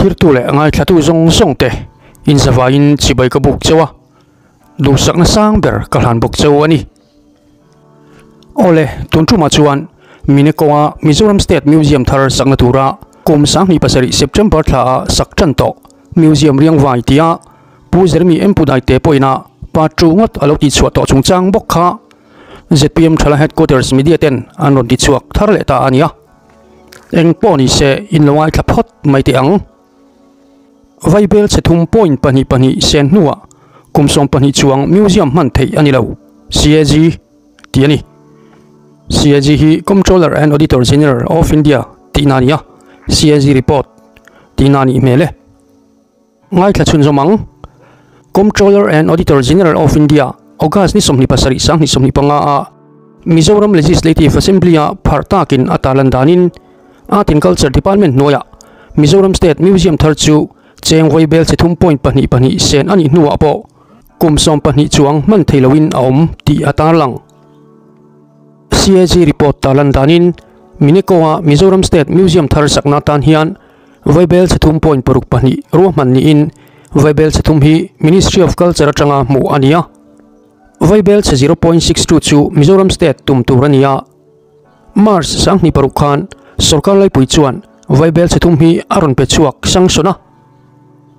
Thlirtu leh ngaithlatu zawng zawng te inzavaiin chibai ka buk cheu a, duhsakna sang ber ka hlan bawk cheu a ni. Awle, tun tumah chuan Minekoa Mizoram State Museum thar sakna tura kum 2007 September thla a sak tan tawh Museum Riangvai tia Pu Jeremy M Pudaite pawhina pa tu ngawt a lo tihchhuah tawh chungchang bawk kha zpm Thala Headquarters Media ten an rawn tichhuak thar leh ta a nia. Eng pawh ni se in lo ngaithla phawt mai teh ang. Vaibel chhe thum point pahnih pahnih sen hnuah kum 12 chuang museum hman theih a ni lo, CAG tih a ni. CAG hi Comptroller and Auditor General of India tihna a ni a, CAG report tihna a nih hmel e. Ngaithla chhunzawm ang. Comptroller and Auditor General of India, August ni 27 2025 a Mizoram Legislative Assembly a pharh takin a tarlan danin Art and Culture Department hnuaiah Mizoram State Museum thar chu cheng vawi bel chhe thum point pahnih pahnih sen a nih hnuah pawh kum 12 chuang hman thei loin a awm tih a tarlang. CAG report tarlan danin Mineco-a Mizoram State Museum thar sakna atan hian Vaibel chhe thum point paruk pahnih ruahman niin Vaibel chhe thum hi Ministry of Culture atanga hmuh a ni a. Vaibel chhe 0.62 chu Mizoram State tum tur a ni a. March 2006 khan sorkar laipui chuan Vaibel chhe thum hi a rawn pe chhuak sanction a.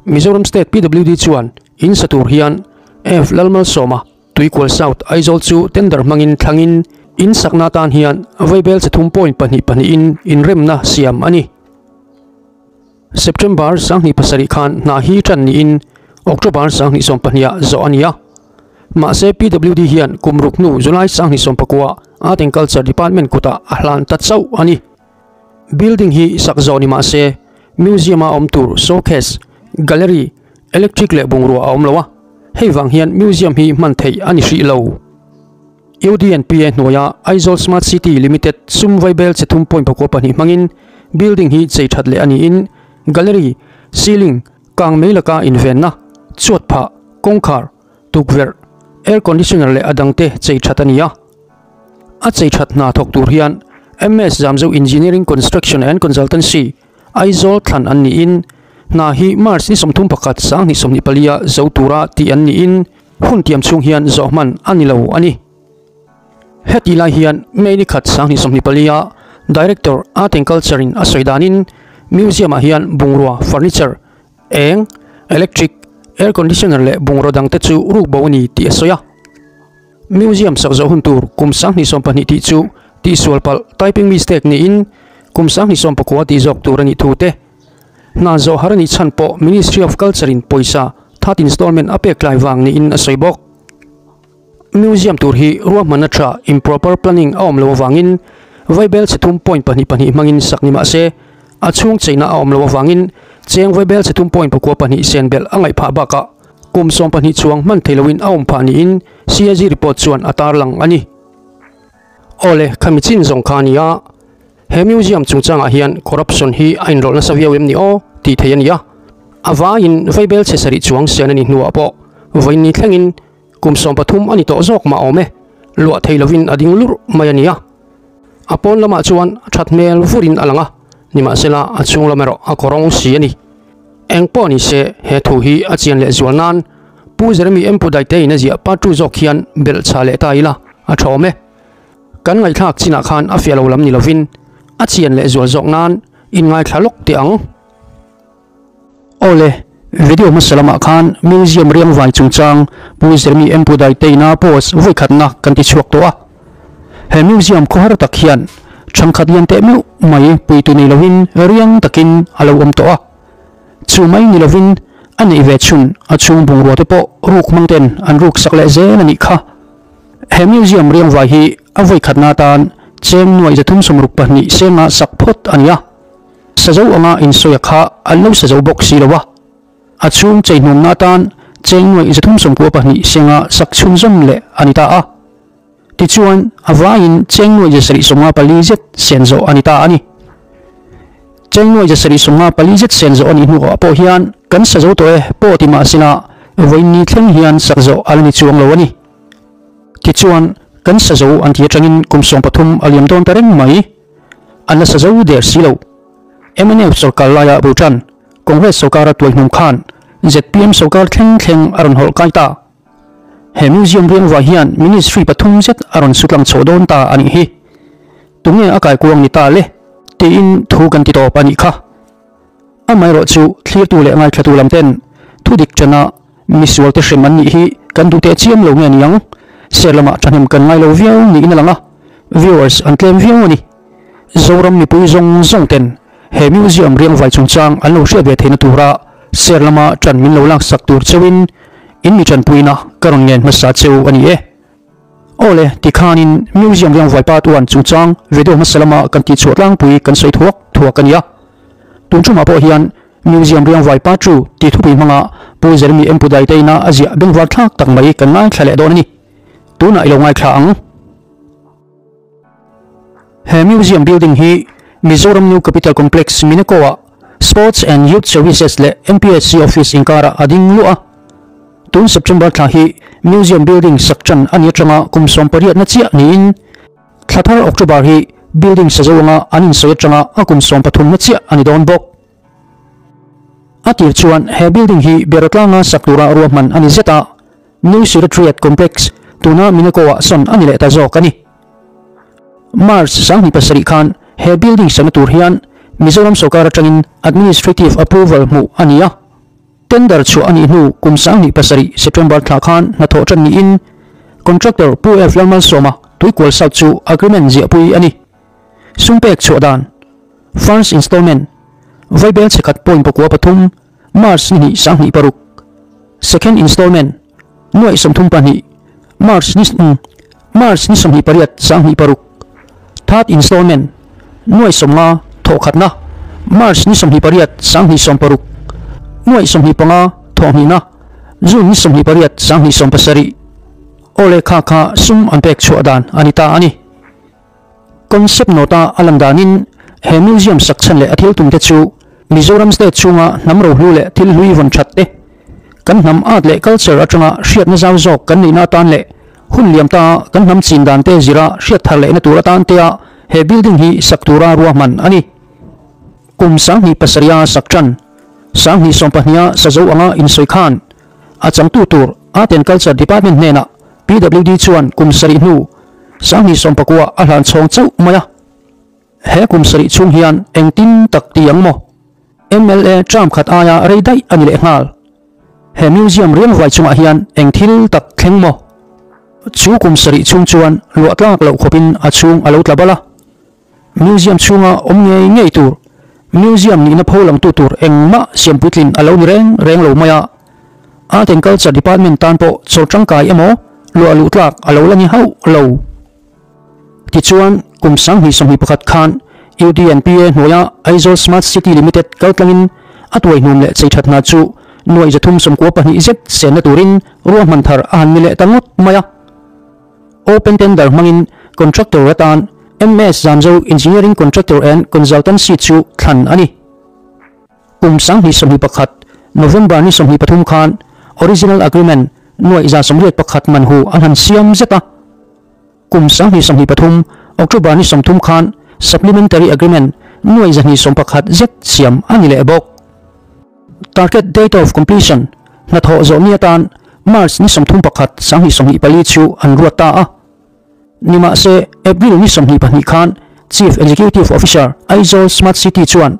Mizoram State PWD chuan in sa tur hian F Lalmalsawma Tuikual South Aizawl chu tender hmangin thlangin in sakna atan hian Vaibel chhe thum point pahnih pahnihin inremna siam a ni. September 2007 khan hna hi tan niin October 2022 ah zawh a ni a. Mahse PWD hian kum ruk hnu July 2019 Art and Culture Department kutah a hlan ta chauh a ni. Building hi sak zawh ni mahse museum a awm tur showcase, gallery, electric leh bungrua a awm lo a, hei vang hian museum hi hman theih a ni hrih lo. UDNPA hnuaia Aizawl Smart City Limited sum vaibel che thum point pakua pahnih hmangin building hi chei that leh a niin gallery, ceiling, kang mei laka invenna, chuat phah, kawngkhar, tukverh, air conditioner leh a dangte chei that a ni a. A chei that hna thawk tur hian MS Zamzo Engineering Construction and Consultancy, Aizawl thlan an niin hna hi March ni 31 2024 a zo tura tih an niin hun tiam chhung hian zawh hman a ni lo a ni. Heti lai hian May ni khat 2024 a Director Art and Culture in a sawi danin Museum ah hian bungrua, furniture, eng, electric, air conditioner leh bungraw dangte chu ruk bo a ni tih a sawi a. Museum sak zawh hun tur kum 2022 tih chu tihsual palh, typing mistake, niin kum 2019 tih zawk tur a nih thu te, hna zawh har a nih chhan pawh Ministry of Culture in pawisa third installment a pek tlai vang niin a sawi bawk. Museum tur hi ruahmanna tha, improper planning, a awm lo avangin Vaibel chhe thum point pahnih pahnih hmangin sak ni mahse a chhung cheina a awm lo avangin cheng Vaibel chhe thum point pakua pahnih sen belh a ngaih phah bakah kum 12 chuang hman thei loin a awm phah niin CAG report chuan a tarlang a ni. Awle, khami chin zawng kha a ni a, he museum chungchangah hian corruption hi a inrawlh nasa viau em ni aw tih theih a ni a, a vaiin Vaibel chhe sarih chuang sen a ni hnuah pawh vawiin ni thlengin kum 13 a ni tawh zawk mah awm e, luah thei lovin a ding lurh mai a ni a. A pawn lamah chuan that hmel vurin a lang a, nimahsela a chhung lam erawh a kawrawng si a ni. Eng pawh ni se he thu hi a chian leh zual nan Pu Jeremy M Pudaite in a ziah part two zawk hian belh chha leh ta ila a tha awm e. Kan ngaihthlak chinah khan a fiah lo lam ni lovin a chian leh zual zawk nan in ngaithla lawk teh ang. Awle, video hmasa lamah khan Museum Riangvai chungchang Pu Jeremy M Pudaite in a post vawikhatna kan ti chhuak tawh a. He museum khawhar tak hian thangkhat lian teh meuh mai puitu nei lovin riang takin a lo awm tawh a. Chu mai ni lovin a neih ve chhun a chhung bungrua te pawh ruk hmang ten an ruk sak leh zel a nih kha. He museum riangvai hi a vawikhatna atan cheng nuaih 362 senga sak phawt a ni a. Sazo anga insawi kha an lo sazo bawk si lo a. A chhung chei hnawmna atan cheng nuaih 392 senga sak chhunzawm leh a ni ta a. Tichuan, a vaiin cheng nuaih 754 zet sen zawh a ni ta a ni. Cheng nuaih 754 zet sen zawh a nih hnuah pawh hian kan sa zo tawh e pawh ti mahsela vawiin ni thleng hian sak zawh a la ni chuang lo a ni. Tichuan, kan sa zo an ti atangin kum 13 a liam dawn ta reng mai. An la sa zo der si lo. Mnf sorkar laia Bhutan. Congress sawrkara tuaihnum khan zpm sawrkar thleng thleng a rawn hawlh kai ta. He museum riangvai hian ministry pathum zet a rawn sutlang chhoh dawn ta a nih hi. Tunge a kaikuang ni ta le? Tiin thu kan ti tawp a nih kha. Amaherawh chu thlirtu leh ngaithlatu lam ten thudik chana misualte hrem an nih hi kan duh teh chiam lo nge niang? Share lamah thahnem kan ngai lo viau niin a lang a, viewers an tlem viau a ni. Zoram mipui zawng zawng ten he museum riangvai chungchang an lo hriat ve theihna tura share lama ṭan min lo laksak tur cheuhin in mi ṭanpuina ka rawn ngen hmasa cheu a ni e. Aw le, tikhanin museum riangvai part one chungchang video hmasa lama kan tihchhuah tlangpui kan sawi thuak thuak a ni a. Tun ṭumah pawh hian museum riangvai part two tih thupui hmanga Pu Jeremy Empudai te ina a ziah bengvar thlak tak mai kan ngaithla leh dawn a ni. Tunah i lo ngaithla ang. He museum building hi Mizoram New Capital Complex Mineko-ah Sports and Youth Services leh MPSC Office inkarah a ding luah a. Tun September thla hi museum building sak ṭan a ni aṭanga kum sawmpariatna chiah niin thla thar October hi building sa zo anga an insawi aṭanga a kum sawmpathumna chiah a ni dawn bawk. A tir chuan he building hi Berotlanga sak tura ruahman a ni zet a, New Secretariat Complex tuna Mineko-ah sawn a ni leh ta zawk a ni. March 2007 khan he building sakna tur hian Mizoram sawrkar atangin administrative approval hmuh a ni a. Tender chhuah a nih hnu kum 2007 September thla khan hnathawh tan niin contractor Pu F Lalmalsawma Tuikual South chu agreement ziahpui a ni. Sum pek chhuah dan, First installment, Vaibel chhekhat point pakua pathum, March ni hnih 2006. Second installment, Nuaih 32, March ni March ni 28 2006. Third installment, Nuaih 50 thawhkhatna, March ni 28 2016. Nuaih 25 thawhhnihna, June ni 28 2017. Awle kha kha sum an pek chhuah dan a ni ta a ni. Concept note-a a lan danin he museum sak chhan leh a thil tumte chu Mizoram state chhunga hnam rohlu leh thil hlui vawn that te, kan hnam art leh culture atanga hriatna zau zawk kan neihna atan leh hun liam ta kan hnam chin dan te zira hriat thar lehna tur atan tea he building hi sak tura ruahman a ni. Kum 2007-a sak tan, 2012-a sa zo anga insawi khan a changtu tur Art and Culture Department hnenah PWD chuan kum sarih hnu 2019 a hlan chhawng chauh mai a. He kum sarih chhung hian engtin tak ti ang maw? Mla term khat aia rei daih a ni leh nghal. He museum riangvai chungah hian eng thil tak thleng maw? Chu kum sarih chhung chuan luah tlak loh khawpin a chhung a lo tla bal a. Museum chhunga awm ngei ngei tur, museum nihna pho langtu tur engmah siam puitlin a lo ni reng reng lo mai a. Art and Culture Department tan pawh chawr tangkai emaw luah luh tlak a lo la ni hauh lo. Tichuan, kum 2021 khan UDNPA hnuaia Aizawl Smart City Limited kaltlangin a tuaihnum leh cheithat hna chu nuaih 392 zet senna turin ruahman thar a han ni leh ta ngawt mai a. Open tender hmangin contractor atan MS Zamzo Engineering Contractor and Consultancy chu thlan a ni. Kum 2021 November ni 23 khan original agreement nuaih 181 man hu an han siam zet a. Kum 2023 October ni 30 khan supplementary agreement nuaih 211 zet siam a ni leh bawk. Target date of completion hnathawh zawh ni atan March ni 31 2024 chu an ruat ta a. Nimahse April ni 22 khan Chief Executive Officer Aizawl Smart City chuan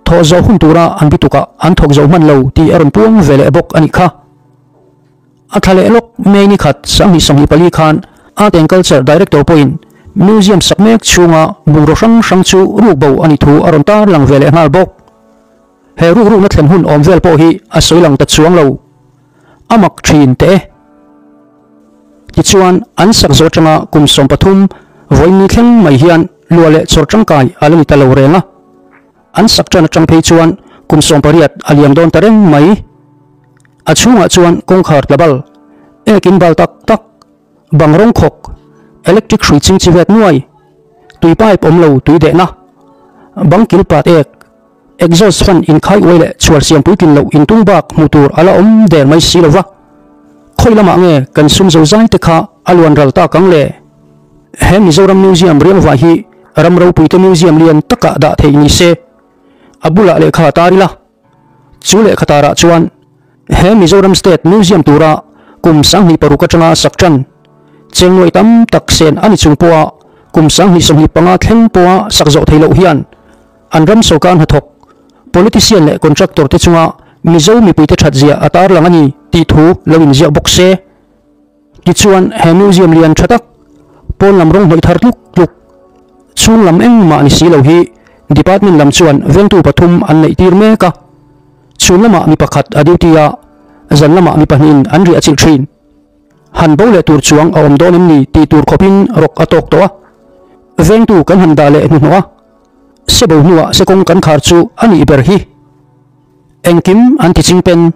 thawh zawh hun tura an bitukah an thawk zo hman lo tih a rawn puang ve leh bawk a nih kha. A thla leh lawk May ni khat 2024 khan Art and Culture Director pawhin museum sak mek chhunga bungraw hrang hrang chu ruk bo a nih thu a rawn tarlang ve leh nghal bawk. He ruk rukna thlen hun awm vel pawh hi a sawi lang ta chuang lo. A mak thin teh e. Tichuan, an sak zawh atanga kum 13 vawiin ni thleng mai hian luah leh chawr tangkai a la ni ta lo reng a. An sak tan atang phei chuan kum 18 a liam dawn ta reng mai. A chhungah chuan kawngkhar tla bal, ekin bal tak tak, bang rawng khawk, electric hrui ching chi vet nuai, tui pipe awm lo tui dehna, bang kil pat ek, Exhaust fan inkhai uai leh chhuar siam puitlin loh intung bak hmuh tur a la awm der mai si lova. Khawi lamah nge kan sum zo zai te kha a luan ral tak ang le? He Mizoram Museum riangvai hi ram ropuite museum lian takah dah theih ni se. A bulah lehkha tar ila. Chu lehkha tarah chuan he Mizoram State Museum tura kum 2006 atanga sak tan cheng nuai tam tak sen a ni chung pawha kum 2025 thleng pawha sak zawh thei loh hian an ram sawrkar hnathawk politician leh contractor te chunga Mizo mipuite that zia a tarlang a ni tih thu lo inziak bawk se. Tichuan he museum lian tha tak pawn lam rawng hnawih thar tluk tluk chhung lam engmah ni si lo hi department lam chuan vengtu pathum an neih tir mek a, chhun lamah mi pakhat a duty a, zan lamah mi pahnihin an riah chilh thin. Han bo leh tur chuang a awm dawn em ni tih tur khawpin rawk a tawk tawh a, vengtu kan han dah leh hnuhnawh a, se bo hnuah se kawng kan khar chu a nih ber hi. Engkim an ti ching pen,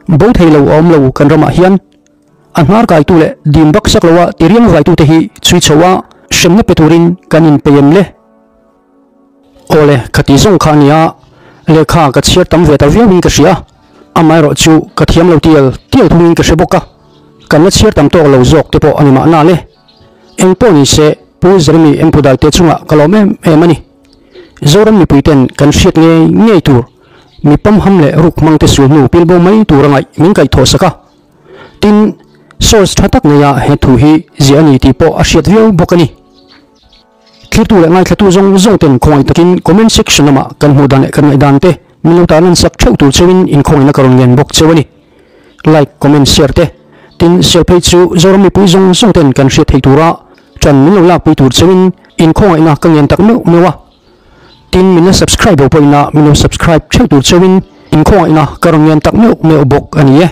bo thei lo a awm lo kan ramah hian. A hnar kaitu leh dim bak sak loa ti riang vaitute hi chhui chho a, hremna pe turin kan inpei em le? Awle, khati zawng kha a nia, lehkha ka chhiar tam ve ta viauin ka hria, amaherawh chu ka thiam lo tial tial thungin ka hre bawk a, kan la chhiar tam tawk lo zawk te pawh a ni mahna le. Eng pawh ni se, Pu Jeremy Empudai te chungah ka lawm em em a ni. Zoram mipuiten kan hriat ngei ngei tur, mi pamham leh ruk hmangte sul hnu pilbo mai tur a ngaih min kaihthawh sak a. Tin, source tha tak neia he thu hi ziah a ni tih pawh a hriat viau bawk a ni. Thlirtu leh ngaithlatu zawng zawng ten khawngaih takin comment section lamah kan hmuh dan leh kan ngaihdan te min lo tarlan sak theuh tur cheuhin inkhawngaihna ka rawn ngen bawk cheu a ni. Like, comment, share te. Tin, share phei chu Zoram mipui zawng zawng ten kan hriat theih tura ṭan min lo lakpui tur cheuhin inkhawngaihna ka ngen tak meuh meuh a. Tin, min la subscribe lo pawhin a min lo subscribe theuh tur cheuhin inkhawngaihna ka rawn ngen tak meuh meuh bawk a ni e.